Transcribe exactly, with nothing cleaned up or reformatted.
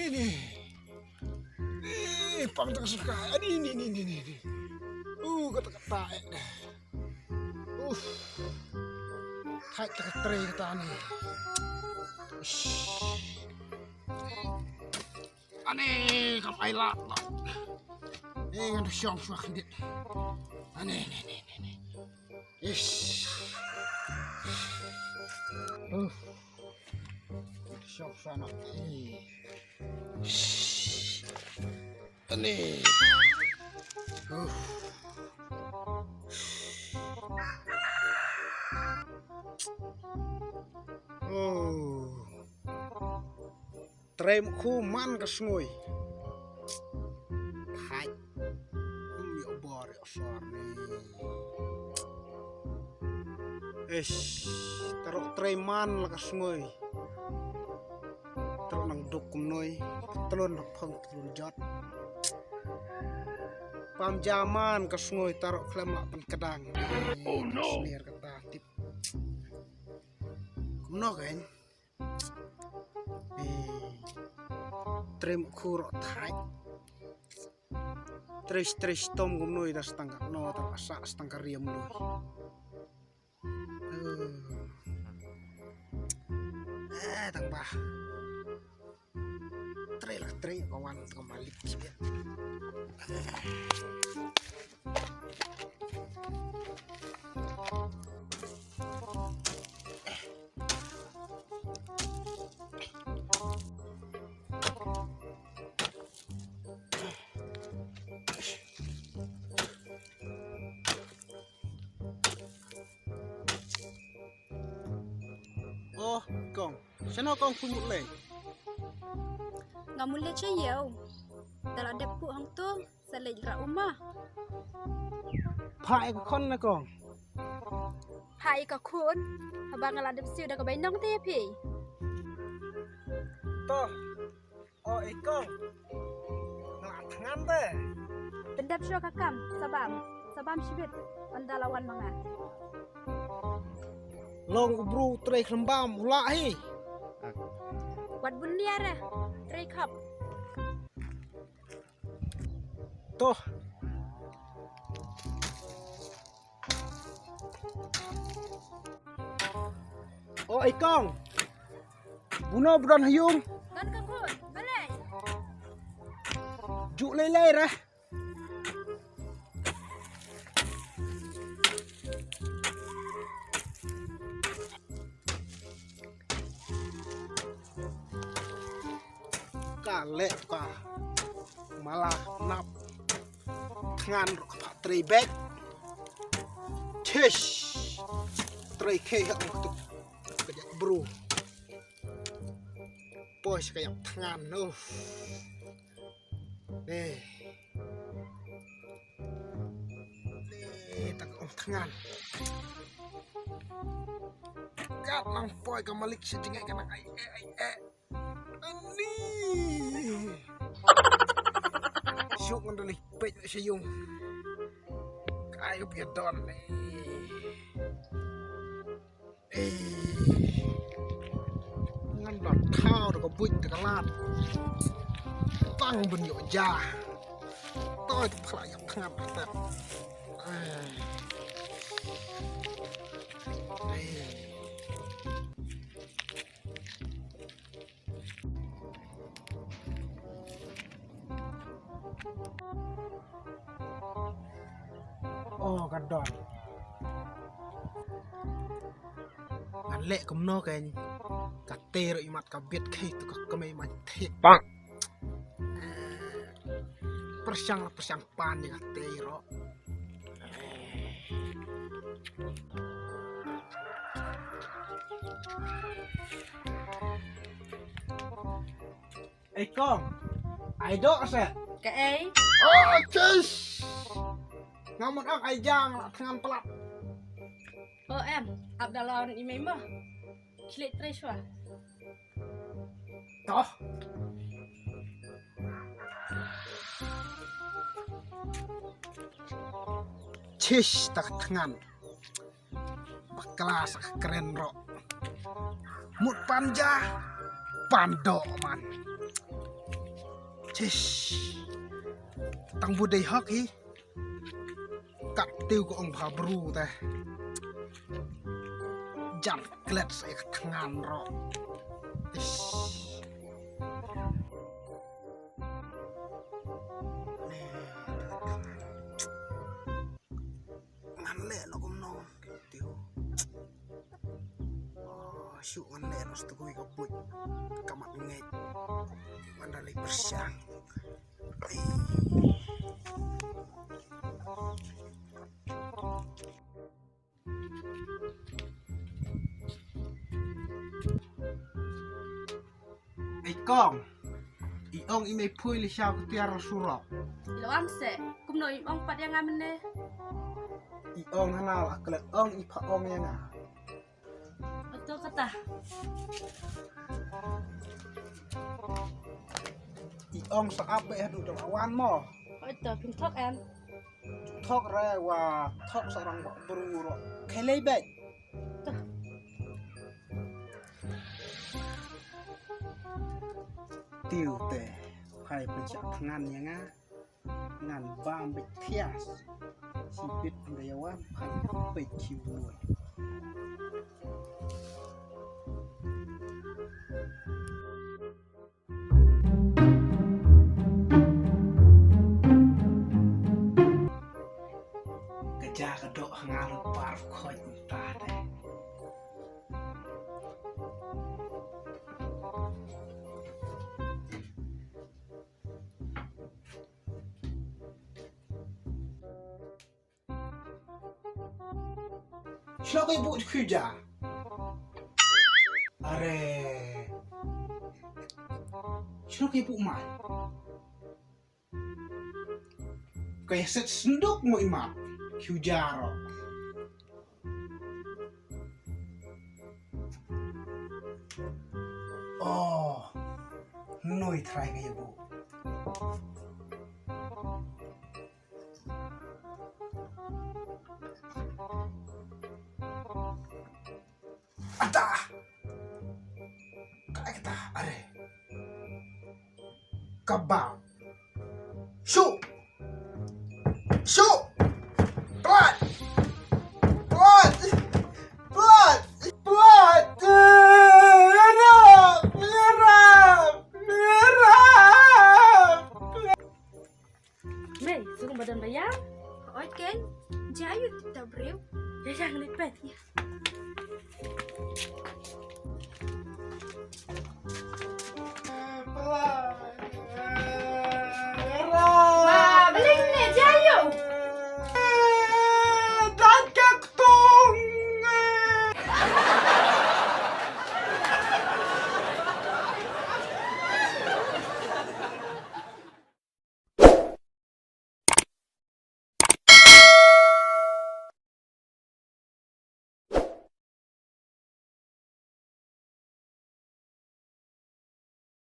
Ni. Ni, pang tak suka. Ani, ni, ni, ni, ni, ni. Uh, kata, kata, eh. Uf. Hai, tak, trei kata ni. Ish. Ani, kam ai la. Ni, ngan shong shuwa khyndiat. Ani, ni, ni, ni, ni. Ish. Uh. Shong shuwa noh. Ani. Ani. Uh. Oh. Trei mukhu man ka sngui. Hai. Um, ïoh bor, ïoh sor ni. Ish, taro trei man la ka sngui. Taro nang duk kumnoi, tlun na phong, tlun jot. Pam ja man ka sngui, taro khlem la pynkdang. Oh no. Snier kata tip. Kumno kein? Eh, trei mukhu ro thai. Trei, trei stom kumnoi da stang ka no, da sa stang ka riam noi. Eh, tang ba. Trei la trei ka wan ka malik sibit. Oh, kong. Shano kong phi mut lei? Nga mut lei cha ïew. Da la dep phuh hangto, sa leit rah u ma. Phah ïa ka khun na kong. Phah ïa ka khun. Haba nga la dep siew da ka bainong te ïa phi. To. O i kong. Nga la thngan te. Pyndep shuwa ka kam, sa bam. Sa bam shibit. Ynda la wan ma nga. Long u bru trei khlem bam, u lah hi. Wat bun nia re. Trei khop. To. O i kong. Buno bu don ha ïung. Don ka khun, balei? Ju lei lei re. Ka leh ka mala nap thngan ruh ka trei bek. Chish. Trei khie ha ong tu ka jak bru. Poi sa ka yak thngan no. Eh. Eh, tak ong thngan. Kat nang poi ka malik sa jingeh ka nang ai eh ai eh. Ani. Suk ngan dali peit sa ïung. Kai ka pia don ni. Eh. Ngan ba thaw da ka buit da ka lad. Tang ban ïoh ja. Toi tu phala ïap thngan ba tep. Eh. Eh. Oh, ka don. Ngan leh kumno kein. Ka tei ruh imat ka bit khie tu ka kmie man thik. Pang. Pyrshang la pyrshang pan ïa ka tei ruh. Ei kong, ai doh se. Kaei? Oh, chish. Nga mut ong ai jang la thngan palat. Oh em, ap da lawan i mei mo. Khie leit trei shuwa. Toh. Chish, ta ka thngan. Bakla sa ka kren ruh. Mut pan ja. Pan doh man. Chish. Tang bu dei hok hi. Kat tiu ko ong bha bru te. Jam klet sa ka thngan ro. Ish. Ngan leh noh kumno. Tiu. Oh, shu ngan leh noh shu tgui ka buit. Ka mat ngeit. Manda leh pyrshang. Ai. Ei kong. I ong i mei phui li sha ka tiar surok. Ilo am se. Kumno i ong pat ïa nga mynne. I ong hana la klet ong i pha ong ïa nga. Oto kata. I ong sa ap be hadu da wan mo. Oto pynthok em. Thok re wa thok sa rang ba bru ro. Khelei be. Tiu te. Khai pynchak thngan ïa nga. Ngan bam bit thias. Si bit nda yawan khai bit kiwon. Ka ja ka doh ha nga lu par khoi uta de. Shlok ei bu khwja. Are. Shlok ei bu mai. Ka ïa set senduk mo imat. Khwja ro. Oh. Noi trai ka ïa bu. Ata. Ka kita are. Kabam. Shu. Shu.